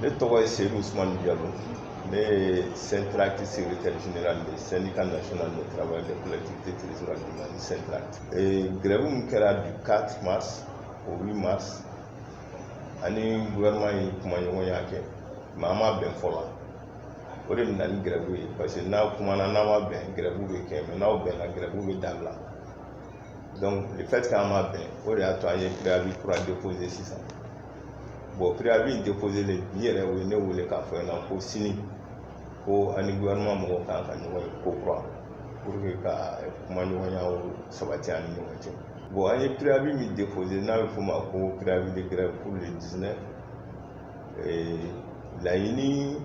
Ne tɔgɔ ye Seydou Ousmane Diallo. Ne ye Syntract secrétaire général de Syndicat national des travailleurs des collectivités territoriales du Mali, Syntract. Et grève min kɛra du 4 mars au 8 mars, ani gouvernement ye kumaɲɔgɔnya kɛ, mais an ma bɛn fɔlɔ. O de bɛ na ni grève ye, parce que n'a kumana, n'a ma bɛn, grève bɛ kɛ, mais n'aw bɛnna, grève bɛ dabila. Donc le fait qu'an ma bɛn, o de y'a to an ye préavis kura déposé sisan. Bon, préavis in déposé le bi yɛrɛ, o ye ne wele k'a fɔ ɲɛna ko sini ko ani gouvernement mɔgɔw kan ka ɲɔgɔn ye ko kura pour que ka kumaɲɔgɔnyaw sabati an ni ɲɔgɔn cɛ. Bon, an ye préavis min déposé, n'a bɛ f'o ma ko préavis de grève pour le 19, laɲini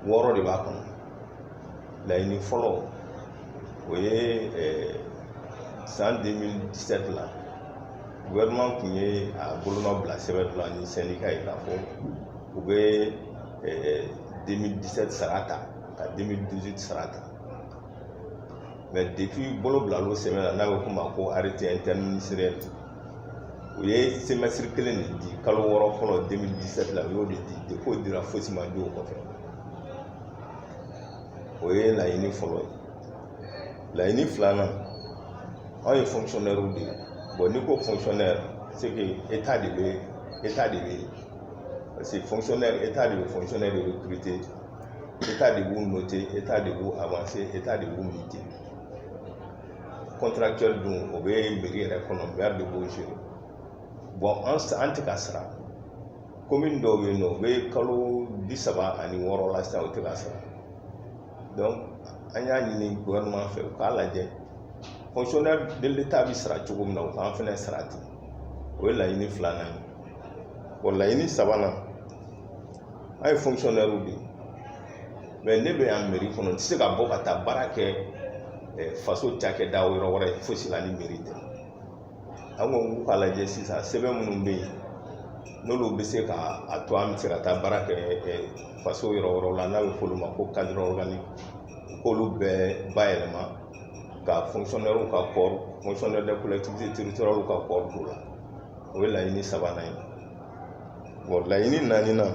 wɔɔrɔ de b'a kɔnɔ. Laɲini fɔlɔ, o ye san 2017 la, gouvernement tun ye a bolonɔ bila sɛbɛn dɔ la ni syndicat ye k'a fɔ u bɛ 2017 sara ta ka 2018 sara ta. Mais depuis bolo bila l'o sɛbɛn na, n'a bɛ f'o ma ko arrêté interministériel, u ye semestre kelen de di, kalo 6 fɔlɔ 2017 la, u y'o de di. Depuis o dira, fosi ma di o kɔfɛ. O ye laɲini fɔlɔ ye. Laɲini filanan, anw ye fonctionnaire de ye. Bon, n'i ko fonctionnaire, c'est que état de bɛ yen, parce que fonctionnaire, état de bɛ fonctionnaire de recruter, état de b'u noter, état de b'u avancer, état de b'u muter. Contractuel dun, o bɛ mairie yɛrɛ kɔnɔ, maire de b'o gérer. Bon, an tɛ ka sara. Commune dɔw bɛ yen nɔ, u bɛ kalo 36 la sisan, u tɛ ka sara. Donc an y'a ɲini gouvernement fɛ, u k'a lajɛ, fonctionnaire de l'État bɛ sara cogo min na, u k'an fɛnɛ sara ten. O ye laɲini filanan ye. Bon, laɲini sabanan, an ye fonctionnaire de ye, mais ne bɛ yan mairie kɔnɔ, n tɛ se ka bɔ ka taa baara kɛ faso cakɛda yɔrɔ wɛrɛ fosi la ni mairie tɛ. An ko k'u k'a lajɛ sisan, sɛbɛn minnu bɛ yen, n'olu bɛ se ka a to an bɛ se ka taa baara kɛ faso yɔrɔ wɛrɛw la, n'a bɛ f'olu ma ko cadre organique, u k'olu bɛɛ bayɛlɛma ka fonctionnaire ka corps, fonctionnaire des collectivités territoriales ka corps don la. O ye laɲini sabanan ye. Bon, laɲini naaninan,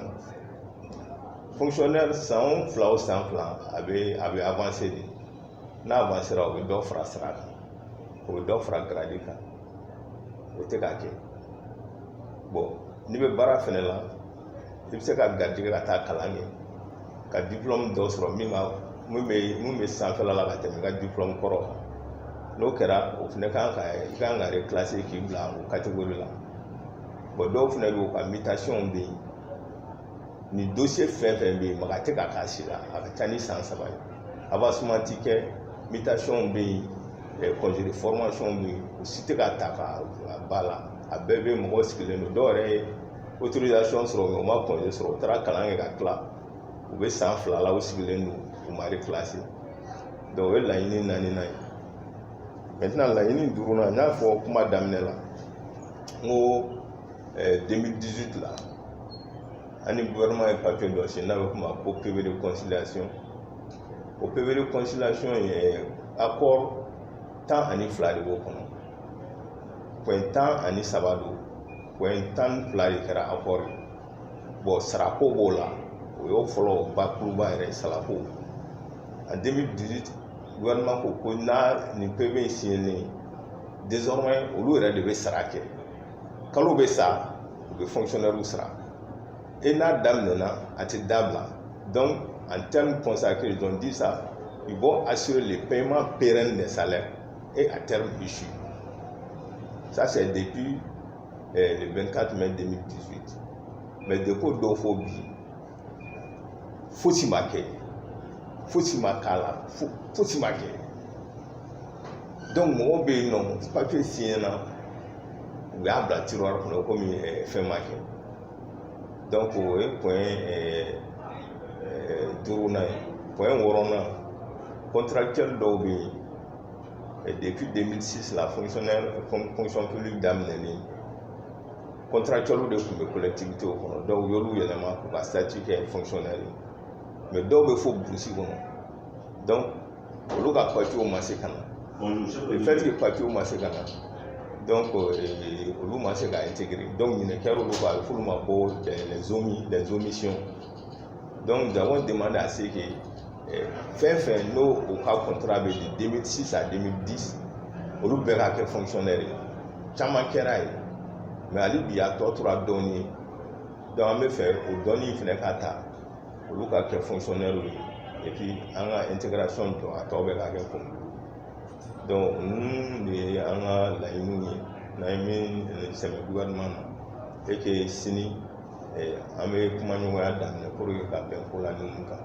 fonctionnaire san 2 o san 2, a bɛ avancer de. N'a avancera, o bɛ dɔ fara sara kan, o bɛ dɔ fara grade kan. O tɛ k'a kɛ. Bon, n'i bɛ baara fɛnɛ la, i bɛ se ka garijɛgɛ ka taa kalan kɛ ka diplôme dɔ sɔrɔ min bɛ sanfɛla la ka tɛmɛ i ka diplôme kɔrɔ kan. N'o kɛra, o fɛnɛ kan ka i kan ka reclasser k'i bila o catégorie la. Bon, dɔw fɛnɛ bɛ yen, u ka mutation bɛ yen. Nin dossier fɛn fɛn bɛ yen, maga tɛ ka k'a si la, a ka ca ni san 3 ye. Avancement ti kɛ, mutation bɛ yen, congé de formation bɛ yen, o si tɛ ka ta ka ba la. A bɛɛ bɛ mɔgɔw sigilen don. Dɔw yɛrɛ ye autorisation sɔrɔ, mais u ma congé sɔrɔ. U taara kalan kɛ ka tila, u bɛ san 2 la, u sigilen don, u ma reclasser. Donc o ye laɲini naaninan ye. Maintenant, laɲini duurunan, n y'a fɔ kuma daminɛ la, n ko 2018 la, an ni gouvernement ye papier dɔ signé, n'a bɛ f'o ma ko PV de conciliation. O PV de conciliation ye accord 12 de b'o kɔnɔ. Point 13 don, point 12 de kɛra accord ye. Bon, sarako b'o la, o y'o fɔlɔ bakuruba yɛrɛ, sarako. En 2018, gouvernement ko ko n'a nin PV in signé, désormais olu yɛrɛ de bɛ sara kɛ. Kalo bɛ sa, u bɛ fonctionnaire sara. Et n'a daminɛna, a tɛ dabila. Donc en termes consacrés, ils ont dit ça, ils vont assurer le paiement pérenne des salaires et à terme échu. Ça, c'est depuis le 24 mai 2018. Mais depuis o don fo bi, fosi ma kɛ, fosi ma k'a la, fosi ma kɛ. Donc mɔgɔw bɛ yen nɔ, papier signé na, u y'a bila tiroir kɔnɔ komi fɛn ma kɛ. Donc o ye point duurunan ye. Point wɔɔrɔnan, contractuel dɔw bɛ yen, depuis 2006 la, fonctionnaire, fonction publique daminɛlen, contractuel de tun bɛ collectivité kɔnɔ. Dɔw y'olu yɛlɛma k'u ka statut kɛ fonctionnaire ye, mais dɔw bɛ fo brousse kɔnɔ. Donc olu ka papier ma se ka na. Le fait que papier ma se ka na, Donc olu ma se ka intégrer. Donc ɲinɛ kɛra olu kɔ, a bɛ f'olu ma ko les omis, les omissions. Donc nous avons demandé à ce que fɛn fɛn n'o o ka contrat bɛ de 2006 à 2010, olu bɛɛ ka kɛ fonctionnaire ye. Caman kɛra ye, mais hali bi a tɔ tora dɔɔnin ye. Donc an bɛ fɛ o dɔɔnin fɛnɛ ka ta, olu ka kɛ fonctionnaire ye, et puis an ka intégration jɔ, a tɔ bɛɛ ka kɛ concours. Donc ninnu de ye an ka laɲiniw ye n'an ye min sɛmɛ gouvernement na, et que sini an bɛ kumaɲɔgɔnya daminɛ pour que ka bɛn ko la ninnu kan.